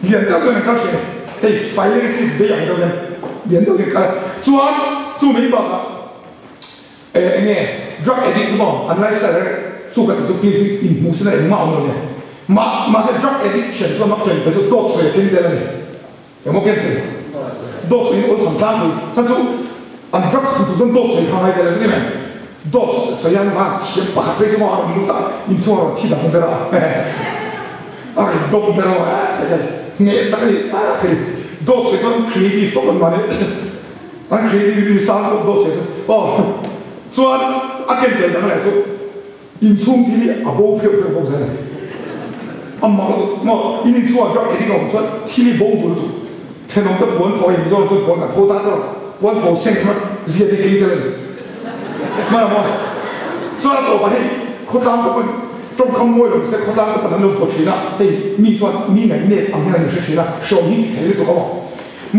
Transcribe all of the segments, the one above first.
Lian deuh deuhin an kal thin a ni. Hei filariasis vei ang deuh hian lian deuh hian an kal a. Chuan chu mai bakah eh eng nge drug addict chu maw an lifestyle reng chu ka ti chu please in inhmuh sin a engmah a awm lo nia. Mah mahse drug addiction chuan a ken tel chu dawt sawi a keng tel a ni. Emaw ken tel dawt sawi in awlsam tlangpui chhan chu an drugs hmu tur chuan dawt sawi kha ngai tel a chu ni mai. Dawt sawi an van thiam pakhat phei chu maw a rawn lut a inchhung a rawn thi dang ber a a rawn dawp ber a hneh tak a ni a dawt sawi chuan creative tawp an mahni an creativity sang tawp dawt sawi chu aw chuan a ken tel dang leh chu inchhung thil hi a bo pheuh pheuh bawk zel a ni a mak lutuk maw in inchhungah drug addict a awm chuan thil hi bo duh lutuk thenawm te puan phaw a inzawm chuan puan kan phaw ta tawh puan phaw seng emaw zia te keng tel a ni. Hmana maw? Chuan a tawpah hei khawtlang te pawn tawngkam mawi lo se khawtlang te pawn an lo vuah thin a, hei mi chuan mi ngaihnep ang hian an inhre thin a, hreawm hi ti thei lutuk a maw?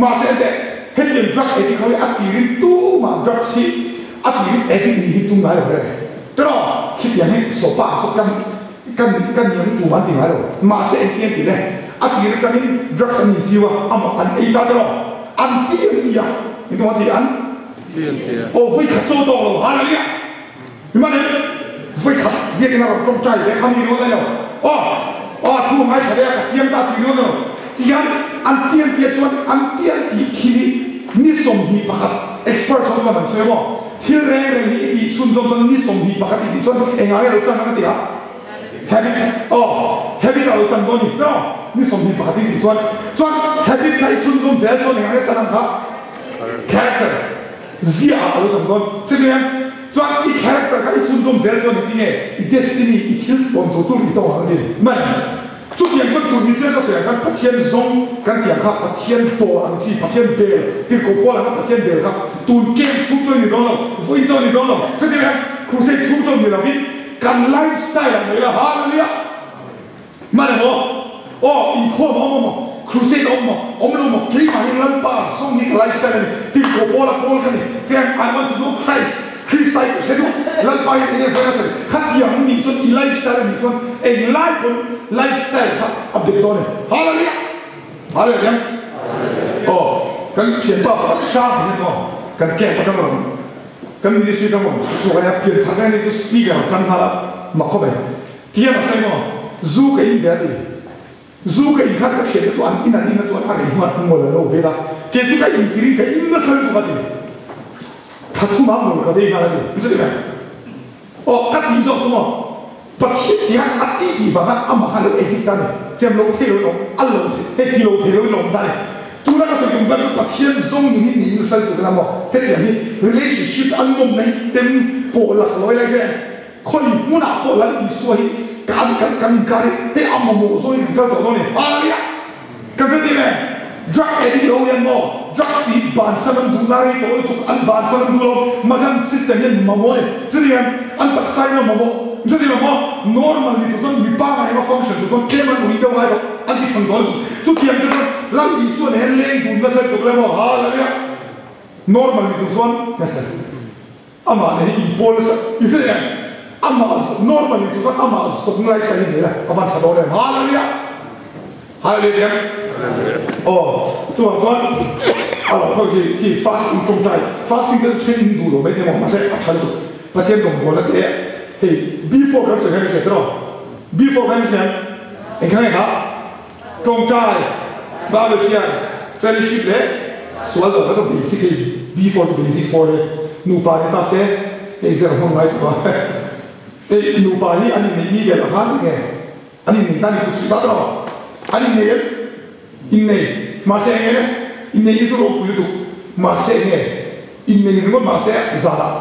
Mahse enteh, hetiang drug addict ho hi a tirin tumah drugs hi a tirin addict nih hi tum ngai lo reng. Tiraw? Khitiang hi sawpa ah saw kan kan kan ni ang tumah an ti ngai lo. Mahse engtin an ti le? A tir atangin drugs an inchiu a, amah an ei ta tiraw? An ti an ti a, engtin maw an ti an? Aw vui khat chu tawk lo hallelujah mane vui khat biakin a rawn tawngtai ve kha mi rawn a lo aw aw thu ngai thla ve a ka chiang ta tih rawn a lo tihian an tian tia chuan an tian tih thil hi ni 21 expert ho chuan an sawi maw thil reng reng hi i tih chhunzawm chuan ni 21 i tih chuan engah nge lo chan ang a ti a habit aw habit a lo chan dawn ni tiraw ni 21 i tih chuan chuan habit kha i chhunzawm zel chuan engah nge chan ang kha Character ziah ah a lo chang dawn. Chutiang chuan i character kha i chhunzawm zel chuan engtin nge i destiny, i thil tawn tur tur i tawng ang a ti mai. Chutiang chuan tun ni zel ka sawi ang khan Pathian zawng kan tih ang kha Pathian dawr ang chi, Pathian bel, tirhkoh pawl ang a Pathian bel kha tun camp chhung chuan ni dawn lo, vawiin chuan ni dawn lo. Chutiang hian crusade chhung chuan ni lovin kan lifestyle ah mai la, Hallelujah! Hman emaw? Aw, inkhawm a awm emaw? Crusade a awm emaw? Awm lo maw? Keimah hi Lalpa zawng hi ka lifestyle a ni. Tirhkoh Paula pawl ka ni. Keng, I want to know Christ. Krista hi ka hre duh. Lalpa hi enge sawi a sawi? Khatiang i nih chuan i lifestyle a nih chuan eng lai pawn lifestyle kha a bet dawn e. Hallelujah! Hallelujah! Aw, kan thianpa pakhat hrang hian aw, kan camp atang a rawn, kan ministry atang a rawn chhuak a nia, pianthar ka ni chu speaker a tan nghal a, mak khawp e. Tiang a sawi maw? Zu ka in ve a ti. Zu ka in khan ka thiante chu an in an in a chuan a rei hnuah ngawl an lo vel a, kei chu ka in tirin ka in nasa lutuk a ti. Thla thum ah ngawl ka vei nghal a ti. Mizo ti mai. Aw ka tih zawk chu maw? Pathian ti khan a ti tih vang khan amah khan a lo addict a ni. Tiang lo thei lo in awm, a lo thei, hei ti lo thei lo in awm ta a ni. Tuna ka sawi tum ber chu Pathian zawng nungin niin sawi tur ila maw? Hetiang hi relationship an nawmna hi tem pawh lak lo ila hian Khawi hmunah pawh Lal Isua hi kan kan kan inkar hi hei a mamawh zawngin kan kal tawh dawn e. Hallelujah! Kan hre tir em? Drug addict ho hian maw drugs tih bansan an duhna rei tawh lutuk an bansan an duh lo mahse system hian mamawh a ni. Chuti em? An taksa in a mamawh. Chuti em maw? Normal ni tur chuan mipa ngai emaw function tur chuan tlem an ui deuh ngai tawh an ti than tawh lutuk. Chutiang chu chuan Lal Isua nen leng dun nasa lutuk le maw? Hallelujah! Normal ni tur chuan Amah nen hi inpawl nasa i hre em? Amah normal ni tur chuan amah zawng lai sa hi nei la a van tha dawn em? Hallelujah! Hallelujah em? Aw chuvang chuan a lo khawi khi khi fasting tawngtai fasting te chu then in duh lo mai thei maw mahse a tha lutuk Pathian rawngbawlna te hei before kan sawi khan i hria tiraw? Before kan hria engkha nge kha? Tawngtai, Bible hian fellowship leh sual do kha chu basic hei before chu basic for hi nupa ni ta se hei zir hmang ngai tawh a hei nupa hi an inneih ni vel khan enge an inneih ta ni kut suih ta tawh an innei em innei mahse enge le innei hi chu ropui lutuk mahse enge innei ringawt mahse zanah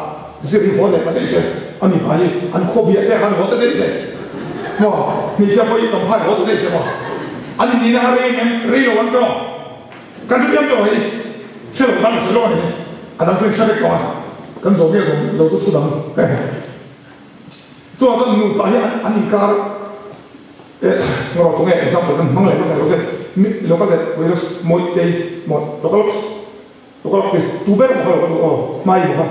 zir hi haw leh ta daih se a mipa hi an khaw biah te khan haw ta daih se maw hmeichhia pawh hi champhai haw ta daih se maw an innei na rei em rei lo an tawh kan hre piang tawh hei hre lo tan hre lo a ni a dang chu in hre vek tawh a kan zawm nge zawm lo chu thu dang chuvang chuan nupa hi an inkar eh ngaw tunge example kan hmang leh lo che lo kal leh mawitei maw lo kal Lo kal please tu ber maw kha lo kal duh aw hmai maw kha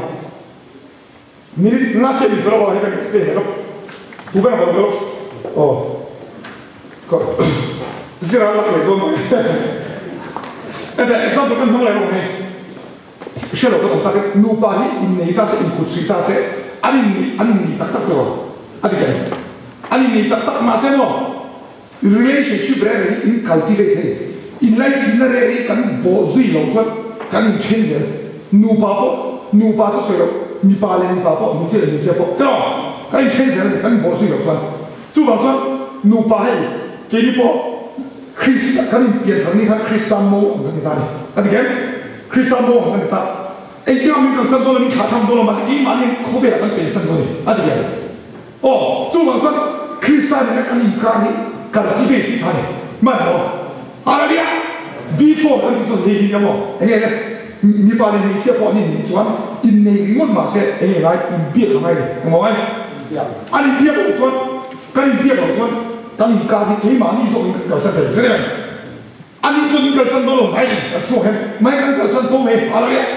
minute nga chiah min pe lawk aw hei kan explain leh lawk tu ber maw lo kal aw ka Zira lak leh dawn mai. Ente example kan hmang leh rawh hei. Hre lo kan awm tak e, nupa hi innei ta se, inkut suih ta se, an innei an innei tak tak tawh a ti keng. An innei tak tak mahse maw relationship reh reh hi in cultivate hei. Inlaichinna reh reh hi kan bawh zui lo chuan kan inthen zel. Nupa pawh nupa chu sawi loh, mipa leh mipa pawh, hmeichhia leh hmeichhia pawh tiraw kan inthen zel a ni, kan bawh zui loh chuan. Chuvang chuan nupa hei keini pawh Krista kan inpian thar ni khan Krista mo ang kan ni ta a ni. A ti em? Krista mo ang kan ni ta. Engtin ah min kalsan dawn lo, min thlah tham dawn lo, mahse keimahni khawvelah kan pensan dawn a ni. A ti em? Aw, chuvang chuan Krista nena kan inkar hi cultivate tih tha a ni. Hman maw? Hallelujah! Before kan tih chuan hei hi nia maw? Enge le? Mipa leh hmeichhia pawh an inneih chuan innei ringawt mahse enge ngai inbiak a ngai ni. Engmaw ngai? An inbiak loh chuan kan inbiak loh chuan kan inkar hi keimahni zawkin kan kalsan thei. Hre em? Ani chuan min kalsan dawn lo mai kan chhuak hian mai kan kalsan fo mai. Hallelujah!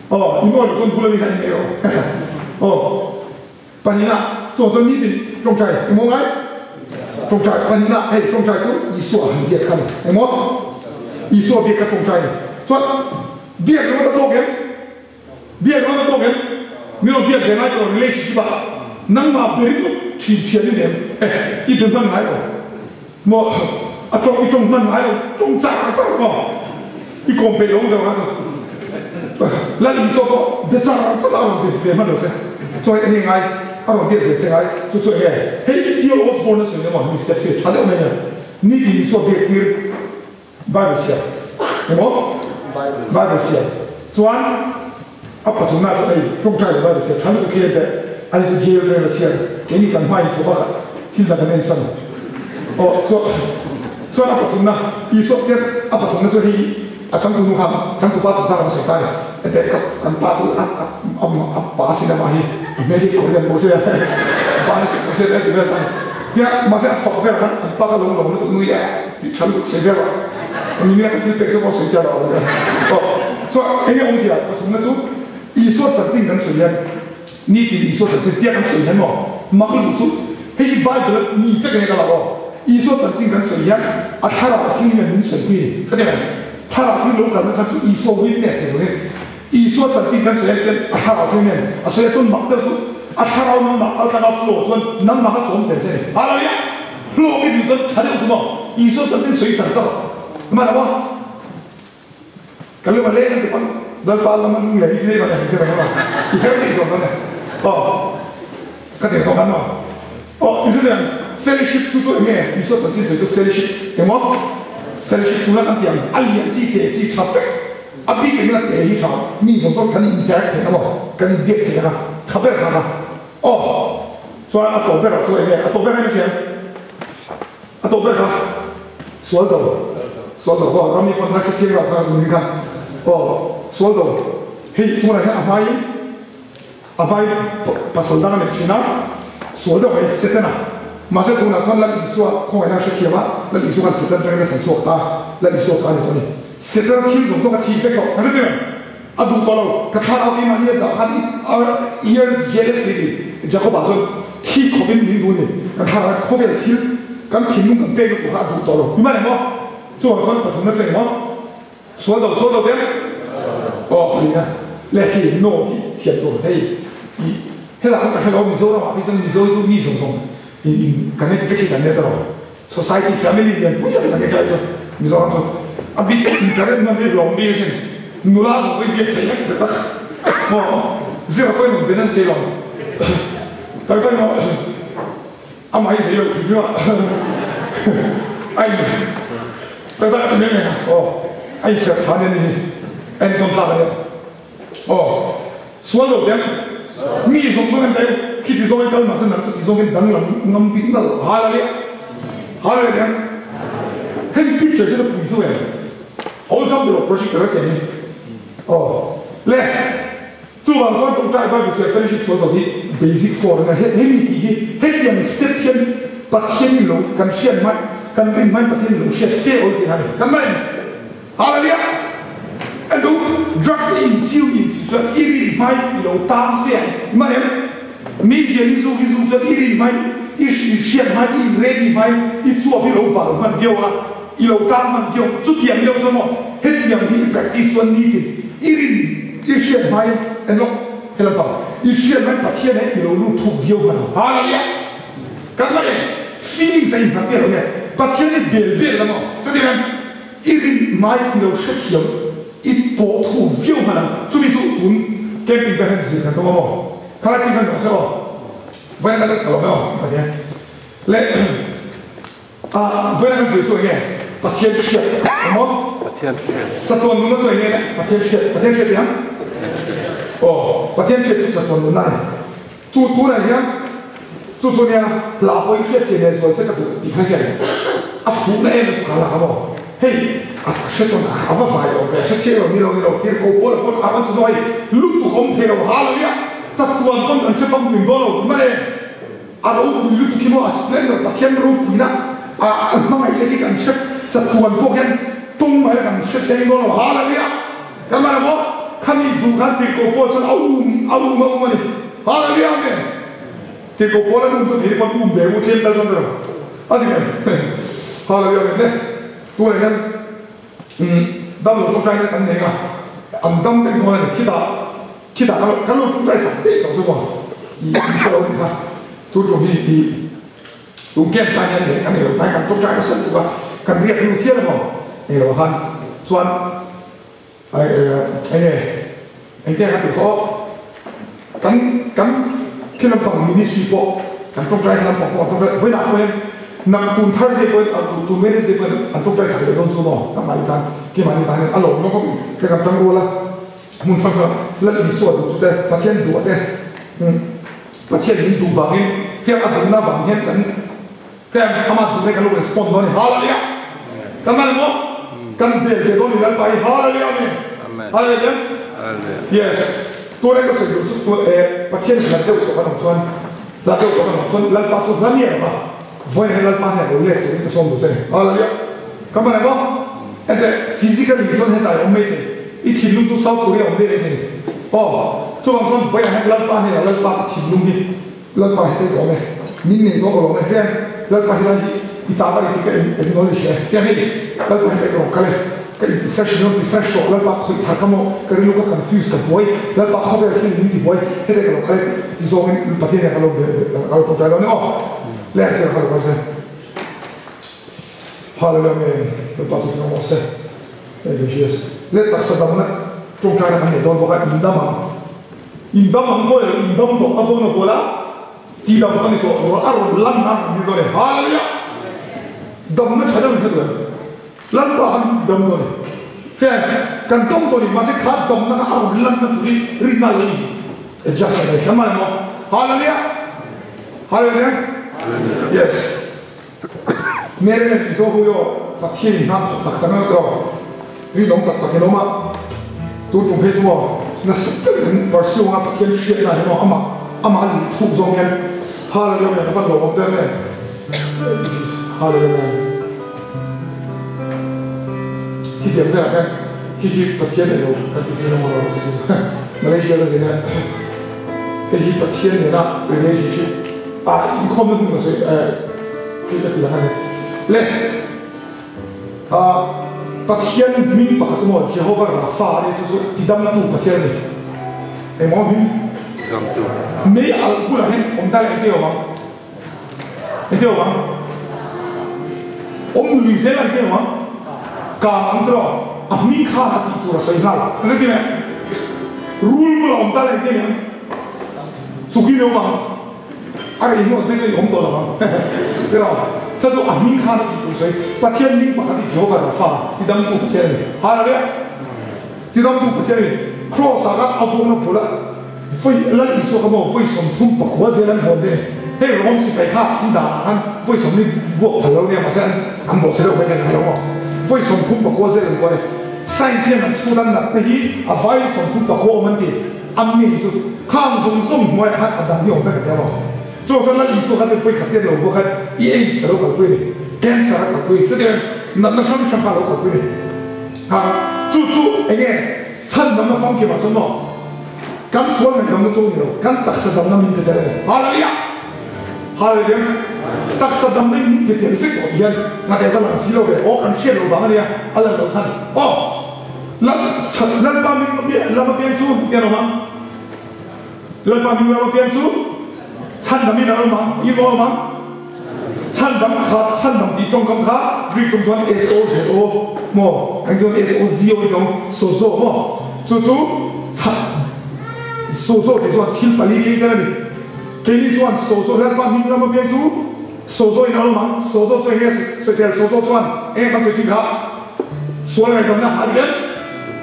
Aw, i mawi loh chuan bula mi kha innei rawh. Aw. Pahnihna, chuang chuan nitin tawngtai emaw ngai? Tawngtai pahnihna, hei tawngtai chu Isua han biak kha ni emaw? Isua biak kha tawngtai ni. Chuan biak ringawt a tawk em? Biak ringawt a tawk em? Min rawn biak ve ngai tawh lo relationship ah nangmah be ringawt thin thian i nem eh i be hman ngai lo maw a tawng i tawng hman ngai lo tawng char char maw i kawm peih lo ang deuh kha chu Lal Isua pawh be char char a rawn be ve hman lo che chuan enge ngai a rawn biak ve che ngai chu chu enge hei i Theo Osborne a sawi emaw hemi step hi a tha deuh mai ania nitin Isua biak tir Bible chhiar emaw Bible chhiar chuan a pathumna chu hei tawngtai leh Bible chhiar tha lutuk hi ente ani chu jail reng a chhiar keini kan hma inchho bakah thil dang kan ensan aw chuan a pathumna Isua te a pathumna chu hei a changtu nu khan changtu pa chungchang a sawi ta ni ente ka kan pa chu a a pa sin amah hi a hmel hi Korean pawh se pa na si pawh se a ti vel ta ni tia mahse a fak vel khan an pa kha lo lawm lutuk nui e tih tha lutuk sawi zel a mi nia ka thil pek chu pawh sawi tel a awm aw chuan enge awmzia pathumna chu Isua chanchin kan sawi hian nitin Isua chanchin tia kan sawi hian maw mak lutuk chu hei hi Bible a mi vek enge ka lo aw Isua chanchin kan sawi hian a thlarau thil hian min sawi pui a ni ka ti mai thlarau thil lo kalna kha chu Isua witness ni turin Isua chanchin kan sawi hian a thlarau thil hian a sawi a chuan mak deuh chu a thlarau nangmah kaltlanga flow chuan nangmah kha chawm tel che a ni Hallelujah! Hlawk i duh chuan tha deuh chu maw? Isua chanchin sawi char char hman a maw? Ka lung a leng an ti pawn Lalpa lam an lung leh i ti daih vang a hei i her daih zawk dawn e. Aw ka ti zawk an maw? Aw inchutiang fellowship chu chu eng nge? Isua chanchin sawi chu fellowship eng maw? Fellowship tuna kan tih ang a lian chi te chi tha vek a bik engin a te hi tha mi zawng zawng kan interact theih na maw? Kan inbiak theih na kha tha ber kha kha. Aw, chuan a tawp berah chu enge? A tawp ber kha enge A tawp ber kha sual do, sual do aw Rami pawn a hre chiang lo kha zungin kha aw sual do hei tunah hian a hmaiin a hmai pasal dang a nei thin a sual deuh mai Setana mahse tunah chuan Lal Isua khawngaihna a hre thiam a Lal Isua khan Setan atangin a chhan chhuak ta Lal Isua ka a ni tawh a ni Setana thil zawng zawng a thih vek tawh kan hre tir em? A duh tawh lo, ka thlarau keimah ni a dah khan i ears jealous ni ti Jacob-a chuan thi khawpin min duh ni, kan thlarau hian khawvel thil kan thinlung kan pek lutuk kha a duh tawh lo. I man emaw? Chuvang chuan pathumna chu engmaw? Sual do, sual do te? Aw palina leh khi no tih thiam tur hei i helai ka hre lo Mizoramah phei chuan Mizo hi chu mi zawng zawng in in connect vek hi kan nia ta lo. Society family lian pui tak in an eklai chu Mizoram chu a bik tak in current hman hi hlawm bik asin nula zawng pawhin biak theih vek tak tak maw zira pawhin rawn ben an thei lo tak tak maw amah hi zei lo thei viau a a in tak tak a ti mai mai a aw a inserh tha ania ni hi a entawn tlak ania. Aw, sual lo teh mi zawng zawng en daih u, khiti zawngin kal mahse nang chu ti zawngin danglam ngam bik nal Hallelujah Hallelujah teh hemi picture chu na pui chu em awlsam tilo projector a siam hi aw le chuvang chuan tawngtai Bible chhiar fellowship sual lo hi basic for ania hemi tih hi hetiang step hian Pathian in lo kan hriat hmaih kan rin hmain Pathian in lo hriat fe awl tih a ni kan la em. Hallelujah! A duh drugs i in chiu in si chuan i rin hmai i lo tang fe ang. Hman em? Mi zian i zuk i zuk chuan i rin hmai, i hrin hriat hmai, i in ready hmai, i chuap i lo bal hman viau ang a. I lo tan hman viau. Chutiang deuh chuan maw hetiang hi i practice chuan nitin i rin i hriat hmain en lawk he lampang i hriat hmain Pathian he i lo lut thuk viau hman ang. Hallelujah! Kan hman em? Feelings a innghat miah lo nge Pathian hi bel bel la maw? Chutiang em i rin hmain i lo hrethiam i pawh thuk viau hman ang. Chumi chu tun camping ka hen zir kan tum a maw? Khalai chin kan rawh se aw. Vawiin kan ka lawm e aw Pathian leh A vawiin kan zir chu enge? Pathian hriat emaw? Pathian hriat. Chatuan nunna chu enge le? Pathian hriat. Pathian hriat tih ang? Aw, Pathian hriat chu chatuan nunna a ni. Chu tunah hian chu chu nia hla pawh i hriat chian leh zual che ka duh tih kha hian a fuhna em chu ka lak a maw? Hei a hre chuan a va vai lo ve, a hre chiang lo ni lo ni lo tir ko pawl a pawn a rawn chu hei lutuk awm thei lo hallelujah chatuan pawn kan hre famkim dawn lo ti mai e. A ropui lutuk hi maw a splendor Pathian ropuina a hmangaih lek hi kan hre chatuan pawh hian tawng mai la kan hre seng dawn lo Hallelujah kan man maw khami duh khan tirhkoh pawl chuan a um a um a um a ni Hallelujah Amen tirhkoh pawl an um chuan kei pawn um ve u tlem tal chuan ka lo a ti em Hallelujah Amen le tunah hian dam lo tawngtai na kan nei a an dam vek dawn a ni khitah Khitah ka kan lo tungtai sak daih tawh chu maw i hre lo nih kha tun tum hi i tun camp tan hian leh kan nei lo tai kan tawngtai nasa lutuk a kan riak lut hial emaw nei lo khan chuan enge engte ka tih khaw kan kan khi lampang ministry pawh kan tawngtai lampang pawh an tawngtai vawiinah pawh hian nak tun Thursday pawh hian tun Wednesday pawh hian an tawngtai sak leh dawn chu maw kan mahni tan keimahni tan hian a lawm lawk awm in kan tangrual a. Hmun hrang hrang Lal Isua duh tute, Pathian duh te, Pathian min duh vangin heng a duhna vang hian kan heng ama duhna hi kan lo respond dawn a ni. Hallelujah! Kan man emaw? Kan bel ve dawn a ni Lalpa hi. Hallelujah! Amen. Hallelujah! Yes. Tuna ka sawi duh chu Pathian hlat deuh tawh kan awm chuan hlat deuh tawh kan awm chuan Lalpa chu hla miah lova vawiin hian Lalpa hnenah lo let turin ka sawm duh che a ni. Hallelujah! Kan man emaw? Hete physically chuan hetah i awm mai thei, i thinlung chu South Korea awm daih mai thei ni. Aw, chuvang chuan vawiah hian Lalpa hnenah Lalpa ka thinlung hi Lalpa hetah i awm e, min nei tawh ka lawm e, hian Lalpa helai hi i ta a ni tih ka acknowledge e, hian hei Lalpa hetah i rawn kal e, ka in fresh in rawn ti fresh rawh, Lalpa khawih thar ka maw, ka rilru ka confuse ka buai, Lalpa khawvel thil min ti buai, hetah ka lo kal e tih zawngin Pathian hian ka lo ka lo tawngtai dawn e aw, le a chiang ka lo kal se. Hallelujah Amen Lalpa chu hmang rawh se Thank you Jesus Le taksa damna tawngtaina kan nei dawn bawk a in dam ang in dam ang pawh leh in dam tawh a vawn a vual a ti dam ka ni tawh tur a rawn lan nan kan ni dawn e Hallelujah Damna tha deuh in hre duh em Lalpa khan min ti dam dawn e Heng kan tawng tawh ni mahse kha damna kha a rawn lan na tur hi rinna lo in adjust a nei hram a ni maw Hallelujah Hallelujah Yes. Mary leh Mizo ho erawh Pathian in hna thawk tak tak an tawh rinawm tak tak in awm a, tun tum phei chu maw nasa takin an pursue anga Pathian hriatna hi maw amah amah a luh thuk zawng hian Hallelujah men a van lawmawm ber em Hallelujah men khitiang velah hian khi khi Pathian elo kan tih zin emaw lo Malaysia ka zin a hei hi Pathian nena relationship A inkhawmna hmun a sawi eh khi ka ti lang a ni. Le a Pathian hming pakhat chu maw Jehovah Rapha a ni chu chu tidamtu Pathian a ni. Engmaw hming? Tidamtu. Mei alh bulah hian awm ta le engti awm ang? Engti awm ang? Awm lui zel ang engti awm ang? Kang ang tiraw? A hming khan a tih tur a sawi nghal. Kan ti mai. Rul bulah awm ta le engti ang? Chukin awm ang. A rei hnuah hming a i awm tawh lo ang. Tiraw? Chu chu a hming khan a tih tur sawi. Pathian hming pakhat hi Jehovah Rapha, tidamtu Pathian a ni. Hallelujah! Tidamtu Pathian a ni. Kraws ah khan a vawng a vul a, vawi Lal Isua kha maw vawi 39 zel an hawn te ni. Hei Rom sipai kha an dan ah khan vawi sawmli vuak phal lo nia mahse an an bawhchhe deuh mai thei ang lo maw. Vawi 39 zel an vuah a ni. Science hian an chhut a natna hi a vai 39 awm an ti. A min chu khang zawng zawng hnuaiah khan a dang hi awm vek a ti a maw? Chuvang chuan Lal Isua khan vawi khat te lo bawk khan i AIDS a lo kalpui a ni, cancer a kalpui, chutiang natna hrang hrang kha a lo kalpui a ni. Ha, chu chu eng nge chhan damna famkimah chuan maw kan sual ngaihdamna chu a ni lo, kan taksa damna min pe tel a ni. Hallelujah! Hallelujah! Taksa damna in min pe tel vek tawh hian ngate va lang si lo ve aw kan hriat loh vang ania a lan loh chhan aw Lal chhan Lalpa min lam apiang chu tian awm ang Lalpa min lam apiang chu chhandam in a awm ang in awm ang chhandam kha chhandam tih tawngkam kha Greek tawng chuan S O Z O maw eng chuan S O Z O i tawng sozo maw chu chu chhan sozo tih chuan thil pali kei tel a ni. Keini chuan Sozo Lalpa hming lam apiang chu Sozo in a awm ang. Sozo chu enge sawi tel? Sozo chuan enge kan sawi thin kha? Sual ngaihdamna a ni em?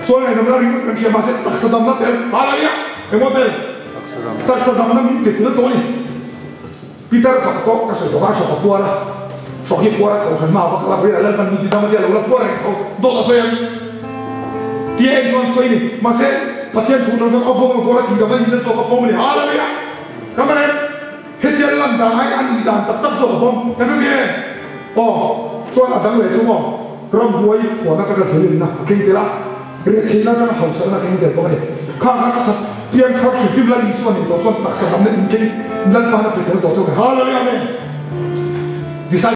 Sual ngaihdamna ringawt kan hria mahse taksa damna tel Hallelujah! Engmaw tel? Taksa damna min pe tel tawh a ni. Peter pakhat pawh ka sawi tawh kha a hrawk a puar a, hrawk hi puar a kohhran hma a va kal a, vawiin ah Lalpan min ti dam a tia lo la puar reng tho dawt a sawi ang tia en chuan sawi a ni. Mahse Pathian thu tang chuan a vawng a kual a tih dam a inna zawk a pawm a ni. Hallelujah! Ka ma rem. Hetiang lan dan aiin a nih dan tak tak zawk a pawm. Kan hre ve em? Aw, chuan a dang leh chu maw? Ramhuai phuan atanga zelenna a keng tel a, retheihna atanga hausakna a keng tel bawk a ni. Khang kha chak pian thar hrim hrim Lal Isua nih tawh chuan taksa damna in keng Lalpa'n a pe tel tawh chu a ni. Hallelujah! Amen! Disciple.